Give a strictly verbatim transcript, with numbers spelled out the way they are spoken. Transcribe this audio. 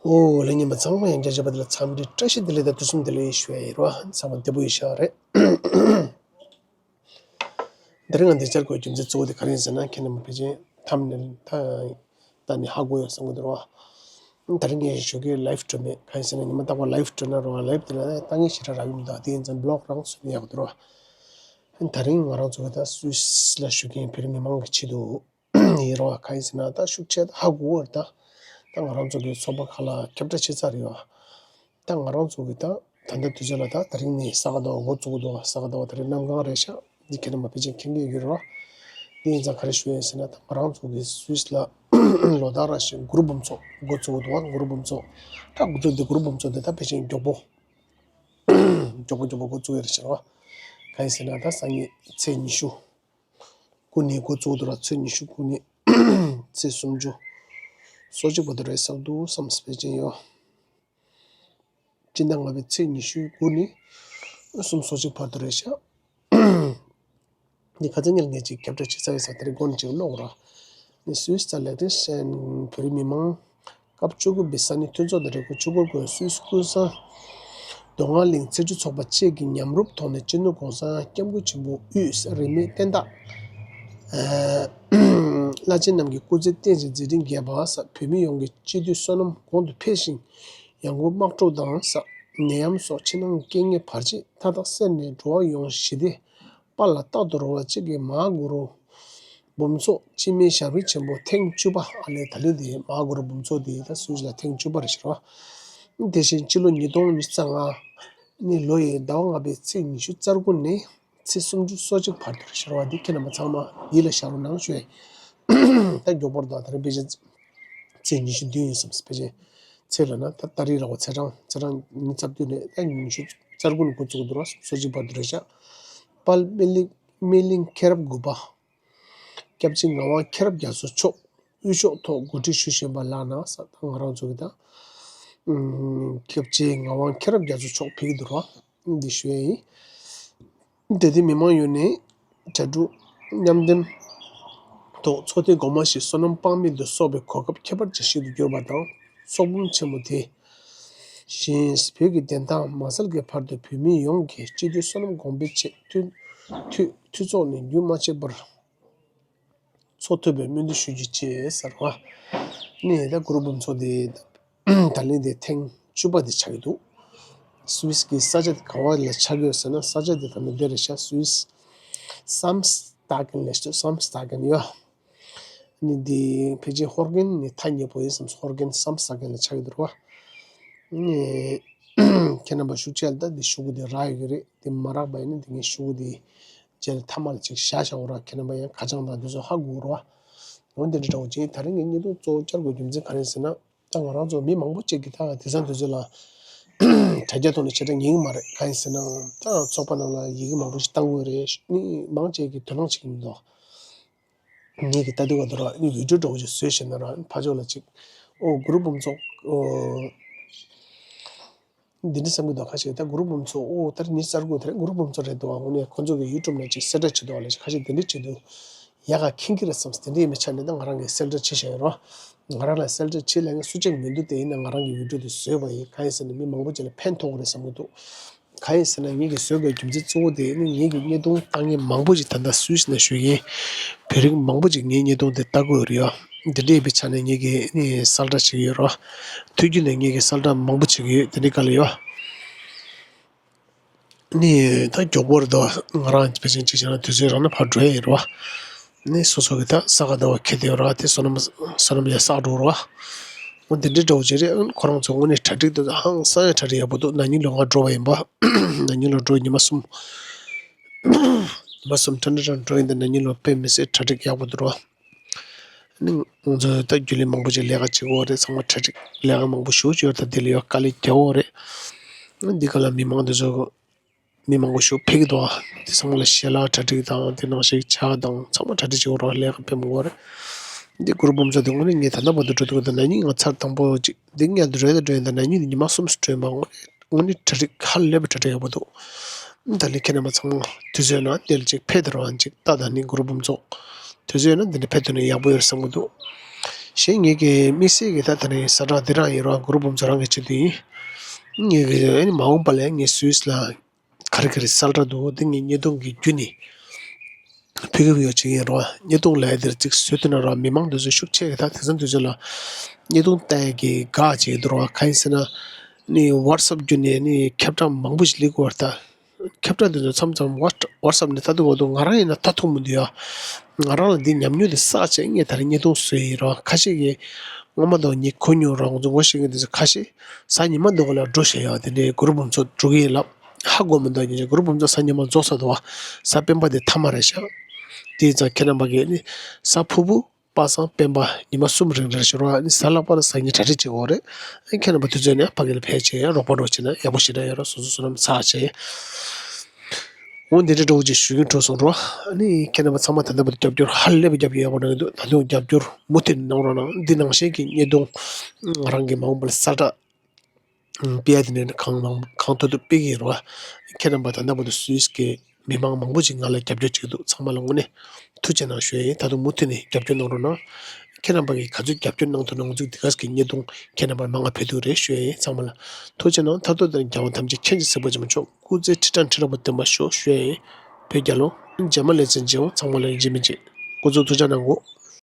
ཨོ་ལེ། ཉི་མ་ཚང་མ་ཡང་བསྐྱར་བྱས་པ་དེ་ལ་འཚམས་འདྲི་བཀྲ་ཤིས་བདེ་ལེགས་དང་དུས་གསུམ་བདེ་ལེགས་ཞུ་ཡ་ཡིན་རོ། ཚང་མ་བདེ་པོ་ཡིན་ཤག་རེད། དེ་རིང་ང་འདི་བཅར་དགོས་རྒྱུ་མཚན་གཙོ་བོ་དེ་ག་རེ་ཡིན་ཟེར་ན། ཁྱེད་རྣམ་པ་ཕལ་ཆེར་ཐམ་ནེལ་ད་ད་ནི་ཧ་གོ་ཡོད་བསམ་གི་འདུག་རོ། དེ་རིང་ངས་ཞུ་གི་ལའིབ་སྤྲོད་མེད། ག་རེ་ཟེར་ན་ཉི་མ་རྟག་པར་ལའིབ་སྤྲོད་ན་རོ། ལའིབ་དེ་ལ་ལྟ་ངན་ཞེ་དྲག་རག་གི་མི་འདུག་དེ་ཡིན་ཙང་བི་ལོག་རང་བཟོས་ན་ཡག་གི་འདུག་རོ། དེ་རིང་ང་རང་ཚོ་གི་ད་སུད་སི་ལ་བཞུགས་མཁན་བོད་རིགས་མི་མང་གི་ཆེད་དུ་ཡིན་རོ། ག་རེ་ཟེར་ན་ད་ཤུགས་ཆེ་ད་ཧ་གོ་བར་ད་ད་ང་རང་ཚོ་གི་ཚོགས་པ་ཁག་ལ་ཁྱབ་བསྒྲགས་བྱེད་ཚར་ཡོད། ད་ང་རང་ཚོ་གི་ད་ད་ལྟ་དུས་ཚོད་ལ་ད་དེ་རིང་ནས་ས་ག་ཟླ་བ་འགོ་བཙུགས་འདུག་ས་ག་ཟླ་བ་དེ་རིང་གནམ་གང་རེད་ཤག་འདི་ཁྱེད་རྣམ་པ་ཕལ་ཆེར་མཁྱེན་གྱི་ཡོད་རེད་བ། འདི་ཡིན་ཙང་ག་རེ་ཞུ་ཡིན་ཟེར་ན། ད་ང་རང་ཚོ་གི་སུད་སི་ལ་ལོ་ལྟར་ར་བཞིན་གུ་རུ་འབུམ་ཚོགས་འགོ་བཙུགས་འདུག་གུ་རུ་འབུམ་ཚོགས་ད་འགོ་བཙུགས་འདི་གུ་རུ་འབུམ་ཚོགས་འདི་ད་ཕལ་ཆེར་མགྱོགས་པོ་མགྱོགས་པོ་མགྱོགས་པོ་འགོ་བཙུགས་ཡོད་རེད་ཤག་ར་བ། ག་ཡིན་ཟེར་ན་ད་སང་ཉིན་ཚེས་ཉི་ཤུ་དགུ་ནས་འགོ་བཙུགས་འདུག་ར། ཚེས་ཉི་ཤུ་དགུ་ནས་ཚེས་སུམ་ཅུ་སོ་གཅིག་བར་དུ་རེད་བསམ་འདུག་བསམ་སྤེལ་ཅན་ཡོད། སྤྱི་ཟླ་ལྔ་པའི་ཚེས་ཉི་ཤུ་དགུ་ནས་གསུམ་སོ་གཅིག་བར་དུ་རེད་ཤག་འདི་ཁ་སང་ཉིན་ངས་ཅིག་ཁྱབ་བསྒྲགས་བྱེད་ས་ཡིན་ས་དེ་རིང་འགོ་ནས་ཅིག་ཀློག་ར། ནི་སུད་སི་དང་ལེག་ཏེན་ཤན་བོད་རིགས་མི་མང་སྐབས་བཅུ་དགུ་པའི་ས་གནས་མཐུན་ཚོགས་དང་འབྲེལ་སྐུ་ཆུ་བུར་དགོན་སུད་སི་ཀུན་བཟང་མདོ་སྔགས་གླིང་ཚེ་སྒྲུབ་ཚོགས་པ་བཅས་ཀྱིས་མཉམ་རུབ་ཐོག་ནས་སྤྱི་ནོར་༸གོང་ས་༸སྐྱབས་མགོན་ཆེན་པོ་དབུས་ས་རིས་མེད་བསྟན་བདག་བླ་ཆེན་རྣམས་ཀྱི་སྐུ་ཚེ་བརྟན་ཅིང་མཛད་འཕྲིན་རྒྱས་པར་ས། བོད་མི་ཡོངས་ཀྱི་སྤྱི་འཐུས་བསོད་ནམས་གོང་དུ་འཕེལ་ཞིང་ཡང་སྒོས་དམག་འཁྲུག་དང་ས། ནད་ཡམས་སོགས་ཕྱི་ནང་རྐྱེན་ངན་བར་ཆད་མཐའ་དག་སེལ་ནས་འགྲོ་བ་ཡོངས་ཞི་བདེ་དཔལ་ལ་རྟག་ཏུ་རོལ་བ་བཅས་ཀྱི་མ་ཧཱ་གུ་རུ་འབུམ་ཚོགས་སྤྱི་མིང་ཞབས་དྲུང་ཆེན་པོ་ཐེངས་བཅུ་པ། ཨ་ལས་ད་ལོ་དེ་མ་ཧཱ་གུ་རུ་འབུམ་ཚོགས་དེ་ད་སུད་སི་ལ་ཐེངས་བཅུ་པ་རེད་ཤག་ར་བ། དེ་བཞིན་སྤྱི་ལོ་ཉིས་སྟོང་ཉི་ཤུ་རྩ་ལྔ་ནི་ལོ་ཡི་ཟླ་བ་ལྔ་པའི་ཚེས་ཉི་ཤུ་རྩ་དགུ་ནས་ཚེས་སུམ་ཅུ་སོ་གཅིག་བར་དུ་རེད་ཤག་ར་བ། འདི་ཁྱེད་རྣམ་པ་ཚང་མ་ཡིད་ལ་བཞག་རོགས་གནང་ཞུ་ཡ་ཡིན། ད་མགྱོགས་པོར་ད་ད་རེས་དཔེ་ཆ་ཚེས་ཉི་ཤུ་བདུན་ཡིན་བསམ། དཔེ་ཆ་ཚེས་ལ་ན་ད་ཏ་རིག་ར་བ་ཚེས་གྲངས་ཚེས་གྲངས་ཉི་ཤུ་རྩ་བདུན་ནས་ད་ཉི་ཤུ་རྩ་དགུ་ནས་འགོ་བཙུགས་འདུག་ར། སོ་གཅིག་བར་དུ་རེད་ཤག་དཔལ་སྨན་གླིང་སྨན་གླིང་མཁྱེན་རབ་དགུ་པ་སྐྱབས་རྗེ་ངག་དབང་མཁྱེན་རབ་རྒྱ་མཚོ་མཆོག་དབུས་ཕྱོགས་ཐོག་གོ་སྒྲིག་ཞུ་བཞིན་པ་ལགས་ན་ས། ད་ང་རང་ཚོ་གི་ད་སྐྱབས་རྗེ་ངག་དབང་མཁྱེན་རབ་རྒྱ་མཚོ་མཆོག་ཕེབས་ཀྱི་འདུག་ར། འདི་ཞུ་ཡ་ཡིན། དེ་དུས་མི་མང་ཡོངས་ནས་གྲ་སྒྲིག་མཉམ་འདེམས་ཐོག་ཚོགས་ཐེངས་དགོང་མོ་ཞིག་བསོད་ནམས་དཔག་མེད་དུ་གསོག་པའི་གོ་སྐབས་ཁྱད་པར་ཅན་ཞིག་ཏུ་གྱུར་པ་དང་། ཚོགས་འབུམ་ཆེན་མོ་དེ་བཞིན་བོད་ཀྱི་བདེན་མཐའ་མ་གསལ་གྱི་བར་དུ་བོད་མི་ཡོངས་ཀྱིས་སྤྱི་འཐུས་བསོད་ནམས་དགོངས་པའི་ཆེད་འཐུས་འཐུས་འཐུས་ཚོགས་ནས་རྒྱུན་མ་ཆད་པར་འཚོགས་ཐུབ་པའི་སྨོན་འདུན་ཞུ་རྒྱུ་བཅས་ཟེར་བ། ནི་ད་གུ་རུ་འབུམ་ཚོགས་དེ་ད་ལན་དེ་ཐེངས་བཅུ་པ་དེ་ཆགས་ཀྱི་འདུག་སུད་སི་གི་ས་ཆ་དེ་ག་བ་ལ་ཆགས་ཀྱི་ཡོད་ཟེར་ན། ས་ཆ་དེ་ད་ནི་འདི་རེད་ཤག་སུད་སི་སམ་སི་ཏཱ་གན་ལབ་ཤག་སམ་སི་ཏཱ་གན་ཡོད། ནི་འདི་ཕལ་ཆེར་ཧོར་གན་ནི་ཐག་ཉེ་པོ་ཡིན་བསམ། ཧོར་གན་སམ་སི་ཏཱ་གན་ལ་ཆགས་ཀྱི་འདུག་ར་བ། ནི་ཁྱེད་རྣམ་པ་ཤུགས་ཆེ་ལ་ད་འདི་ཤོག་གུ་དེ་རག་ཡོད་ཀྱི་རེད། དེ་མ་རག་པ་ཡིན་ན་འདི་ངས་ཤོག་གུ་དེ་རྗེས་ལ་མཐའ་མ་ལ་ཅིག་བཞག་བཞག་འོ་ར། ཁྱེད་རྣམ་པ་ཡང་ཁ་བྱང་དང་དེ་ཚོ་ཧ་གོ་ར་བ། འོ་འདི་འདྲ་འདྲ་བོ་ཅིག་ད་རིང་གི་བརྙན་ཐུང་གཙོ་བོ་བསྐྱར་དགོས་རྒྱུ་མཚན་ག་རེ་ཟེར་ན། ད་ང་རང་ཚོ་མི་མང་པོ་ཅིག་གིས་ད་དེང་སང་དུས་ཚོད་ལ་དྲ་རྒྱ་ཐོག་ནས་བྱེ་བྲག་ཉན་གྱི་མ་རེད། གང་ཡིན་ཟེར་ན་ད་ཚོགས་པ་ནང་ལ་ཡི་གེ་མང་པོ་ཞིག་བཏང་དགོས་རེད། མི་མང་ཅིག་གིས་དོ་སྣང་བྱེད་ཀྱི་མི་འདུག་ངེད་ཀྱི་ལྟ་དུས་ག་དུས་ར་ནི་བི་ཌིའོ་འདྲ་བོ་ཅིག་བཟོས་བྱས་ན་ར་ཕར་ཕྱོགས་ལ་ཅིག་ཨོ་གུ་རུ་འབུམ་ཚོགས་ཨོ། འདི་འདྲ་བསམ་གྱི་འདུག་ཁ་ཤས་ད་གུ་རུ་འབུམ་ཚོགས་ཨོ་ད་རེས་ཉི་ཤུ་རྩ་དགུ་དེ་རེད། གུ་རུ་འབུམ་ཚོགས་རེད་འདུག་དངོས་གནས་ཁོ་ཚོ་གི་ཡུ་ཊུབ་ནང་ཅིག་གསལ་བསྒྲགས་བྱེད་འདུག་ལས་ཁ་ཤས་དེ་འདྲ་བྱེད་འདུག་ཡག་ག་མཁྱེན་གྱི་རེད་བསམ། དེ་འདྲ་ཡིན་པའི་ཆ་ནས་ད་ང་རང་གིས་གསལ་བསྒྲགས་བྱེད་བཞག་ཡོད་རོ། ང་རང་ལ་གསལ་བསྒྲགས་བྱེད་ལས་ངས་སུ་གཅིག་མི་འདུག་དེ་ཡིན་ན་ང་རང་གི་བི་ཌིའོ་དེ་བཟོས་པ་ཡིན། གང་ཡིན་ཟེར་ན་མི་མང་པོ་ཅིག་ལ་ཕན་ཐོགས་ཀྱི་རེད་བསམ་གྱི་འདུག་གང་ཡིན་ཟེར་ན་ངེད་ཀྱིས་བཟོས་པའི་རྒྱུ་མཚན་གཙོ་བོ་དེ་ནི་ངེད་ཀྱི་བརྙན་ཐུང་ལྟ་མཁན་མང་པོ་ཅིག་ད་ལྟ་སུད་སི་ནང་བཞུགས་མཁན་བོད་རིགས་མང་པོ་ཅིག་ངའི་བརྙན་ཐུང་དེ་ལྟ་གི་ཡོད་རེད་ཡ། འདི་འདྲ་ཡིན་པའི་ཆ་ནས་ངེད་ཀྱིས་ནི་གསལ་བསྒྲགས་བྱེད་ཀྱི་ཡོད་རོ། ཐུགས་རྒྱུད་ནས་ངེད་ཀྱིས་གསལ་བསྒྲགས་མང་པོ་བྱེད་ཀྱི་ཡོད། དེ་འདྲའི་སྐབས་ལ་ཡོད། ནི་ད་མགྱོགས་པོར་ད་ང་རང་ཕལ་ཆེར་ཅིག་བྱས་ན་དུས་ཚོད་རག་ན་ཕར་འགྲོ་ཡ་ཡིན་རོ། ནི་སོ་སོ་གི་ད་ས་ག་ཟླ་བ་འཁེལ་བསྡད་ཡོད་རོ། དེ་བསོད་ནམས་བསོད་ནམས་ཡར་བསགས་འགྲོ་རོ། འོ་འདི་འདྲའི་འདྲ་བོ་ཅིག་རེད། ཁོ་རང་ཚོ་དངོས་གནས་གྲ་སྒྲིག་ད་ཧང་སང་ཡ་གྲ་སྒྲིག་ཡག་པོ་འདུག་ན་ནིང་ལོ་ང་འགྲོ་བ་ཡིན་པ། ན་ནིང་ལོ་འགྲོ་ཉི་མ་གསུམ། ཉི་མ་གསུམ་ཁྲ་ཁྲ་ཁྲ་འགྲོ་ཡིན། ད་ན་ནིང་ལོ་དཔེ་མི་སྲིད་གྲ་སྒྲིག་ཡག་པོ་འདུག་རོ། ནི་ང་ཚོ་ད་རྒྱུན་ལས་མང་པོ་ཅིག་ལས་ཀ་བྱེད་དགོས་རེད། ཚང་མ་གྲ་སྒྲིག་ལས་ཀ་མང་པོ་ཞེ་པོ་ཅིག་ཡོད་རེད། ད་དེ་ལ་ཡོད་དཀའ་ལས་རྒྱག་དགོས་རེད། འདི་ག་ལ་མི་མང་དེ་ཚོ་མི་མང་པོ་ཞིག་ཕེབས་ཀྱི་འདུག་དེ་ཚང་མ་ལ་ཞལ་ལག་གྲ་སྒྲིག་དང་དེ་ནང་བཞིན་ཇ་དང་ཚང་མ་གྲ་སྒྲིག་བྱེད་དགོས་རེད། ལས་ཀ་དཔེ་མང་པོ་རེད། འདི་གུ་རུ་འབུམ་ཚོགས་དེ་དངོས་གནས་ངས་ད་ལྟ་བར་དུ་འགྲོ་ཐུབ་ཀྱི་འདུག་ན་ནིང་ང་ཚར་དང་པོ་ཅིག་འདི་ངས་འགྲོ་ཡིན་ད་འགྲོ་ཡིན་ད་ན་ནིང་ཉི་མ་གསུམ་སུ་འགྲོ་ཡིན་པ། དངོས་གནས་གྲ་སྒྲིག་ཧ་ལས་པའི་གྲ་སྒྲིག་ཡག་པོ་འདུག་ད་ལས་ཁྱེད་རྣམ་པ་ཚང་མ་དུས་ཚོད་ནང་འདིར་ཅིག་ཕེབས་དང་རང་ཅིག་ལྟ་དང་ནི་གུ་རུ་འབུམ་ཚོགས་ དུས་ཚོད་ཡོད་ན་འདི་འདྲ་ཕེབས་ཐུབ་ན་ཡག་པོ་ཡོད་བསམ་གྱི་འདུག་གཞན་ངེད་ཀྱི་དམིགས་བསལ་གྱི་ད་ད་ནི་གསལ་བསྒྲགས་འདི་རང་ཡིན་རོགས། གུ་རུ་འབུམ་ཚོགས་རང་གི་ཆེད་དུ་ཡིན། ངེད་ཀྱི་ཨ་ནི་མ་འོངས་པ་ལ་ངས་སུད་སི་ལ་ག་རེ་ག་རེ་གསལ་བསྒྲགས་འདུག་འདི་ངས་བརྙན་ཐུང་གི་བརྒྱུད་ནས་ཕུལ་གྱི་ཡོད་ཅིག་ཡིན་རོགས། བརྙན་ཐུང་ལས་འདིར་ཅིག་བཟོས་ཐུབ་ན་རོགས། མི་མང་འདི་ཚོ་ཤུགས་ཆེ་གི་ད་དེང་སང་དུས་ཚོད་ལ་བརྙན་ཐུང་ལྟ་ཡས་ཀྱི་དགའ་ཅིག་འདུག་རོགས། གང་ཡིན་ཟེར་ན་ནི་ཝ་ཊི་སེབ་བརྒྱུད་ནས་ནི་ཁྱབ་བསྒྲགས་མང་པོ་ཞིག་སླེབས་ཀྱི་ཡོད་རེད་ད། ཁྱབ་བསྒྲགས་འདི་ཚོ་མཚམས་མཚམས་ཝ་ཊི་སེབ་ནས་ལྟ་དུས་འོ་དུ་ང་རང་ཡིན་ན་ལྟ་ཐུབ་མི་འདུག་ཡ། ང་རང་ལ་འདི་ཉམས་མྱོང་འདི་བསགས་བྱས་ངས་ད་རེས་བརྙན་ཐུང་བཟོས་ཡིན་རོགས། ཁ་ཤས་ཀྱིས་སྔོན་མ་དང་ངས་གོ་མྱོང་རོགས། ང་ཚོ་ངོ་ཤེས་མཁན་འདི་ཚོ་ཁ་ཤས་གཟའ་ཉི་མ་འདི་ག་ལ་འགྲོ་བཞག་ཡ། དེ་འདྲའི་གུ་རུ་འབུམ་ཚོགས་འགྲོ་གི་ཡིན་ལབ། ཧ་གོ་མི་འདུག་ཉིན་ཞིག་གུ་རུ་འབུམ་ཚོགས་གཟའ་ཉི་མ་རྫོགས་ཚར་འདུག་བ། གཟའ་སྤེན་པ་འདི་མཐའ་མ་རེད་ཤག་དེ་ཙང་ཁྱེད་རྣམ་པ་གིས་ནི་གཟའ་ཕུར་བུ། པ་སངས་སྤེན་པ་ཉི་མ་གསུམ་རིང་རེ་ཞུ་རོགས། ཨ་ནི་གཟའ་ལྷག་པ་ལ་གཟའ་ཉི་གྲ་སྒྲིག་བྱེད་དགོས་རེད། ཨ་ནི་ཁྱེད་རྣམ་པ་དུས་ཚོད་ནས་ཕ་གི་ལ་ཕེབས་བྱས་རོགས་པ་རོགས་བྱས་ན་ཡག་པོ་ཞེ་དྲག་ཡོད་རེད། སོ་སོ་བསོད་ནམས་ཚར་བྱས། འོ་འདི་འདྲ་འགྲོ་གི་ཞུ་གི་འགྲོ་སོང་རོགས། ཨ་ནི་ཁྱེད་རྣམ་པ་ཚང་མ་ད་ལྟ་བར་དུ་རྒྱབ་སྐྱོར་ཧ་ལས་པའི་རྒྱབ་སྐྱོར་ཡག་པོ་གནང་གི་འདུག་ད་དུང་རྒྱབ་སྐྱོར་མུ་མཐུད་གནང་རོགས་གནང་། འདི་ནང་བཞིན་གྱི་བརྙན་ཐུང་ང་རང་གི་མ་འོངས་པ་ལ་གསལ་བསྒྲགས་སྤེལ་ཡ་དེ་ནས་གང་མང་གང་ཐུབ་ཐུབ་སྤེལ་གྱི་ཡིན་རོགས། ཁྱེད་རྣམ་པ་ད་ལྟ་བར་དུ་སུད་སི་གི་མི་མང་མང་པོ་ཅིག་ང་ལ་རྒྱབ་སྐྱོར་བྱེད་ཀྱི་འདུག་ཚང་མ་ལ་དངོས་གནས་ཐུགས་རྗེ་གནང་ཞུ་ཡ་ཡིན། ད་དུང་མུ་མཐུད་ནས་རྒྱབ་སྐྱོར་གནང་རོགས་གནང་། ཁྱེད་རྣམ་པ་གིས་ག་ཚོད་རྒྱབ་སྐྱོར་གནང་ཐུབ་ན་ང་ཚོས་འདི་ག་གི་བརྙན་ཐུང་ཁྱེད་རྣམ་པར་མང་ང་ཕུལ་ཐུབ་རེད་ཞུ་ཡ་ཡིན། ཚང་མ་ལ་ཐུགས་རྗེ་གནང་། མཐར་ཐུག་དེ་རྒྱལ་བ་ཐམས་ཅད་མཁྱེན་ཅིང་གཟིགས་པ་ཆེན་པོ་མཆོག་སྐུ་ཚེ་ཁྲི་ཕྲག་ཁྲི་ལོ་བརྟན་པར་ཤོག་ཞུ་ཡ་ཡིན། བོད་རྒྱལ་ལོ། རྗེས་མ་ལེ་ཚན་མཇལ་འོང་། ཚང་མ་ལ་ཡིན་གཅིག་མིན་གཅིག་སྐུ་གཟུགས་ཐུགས་ཅག་གནང་གོ།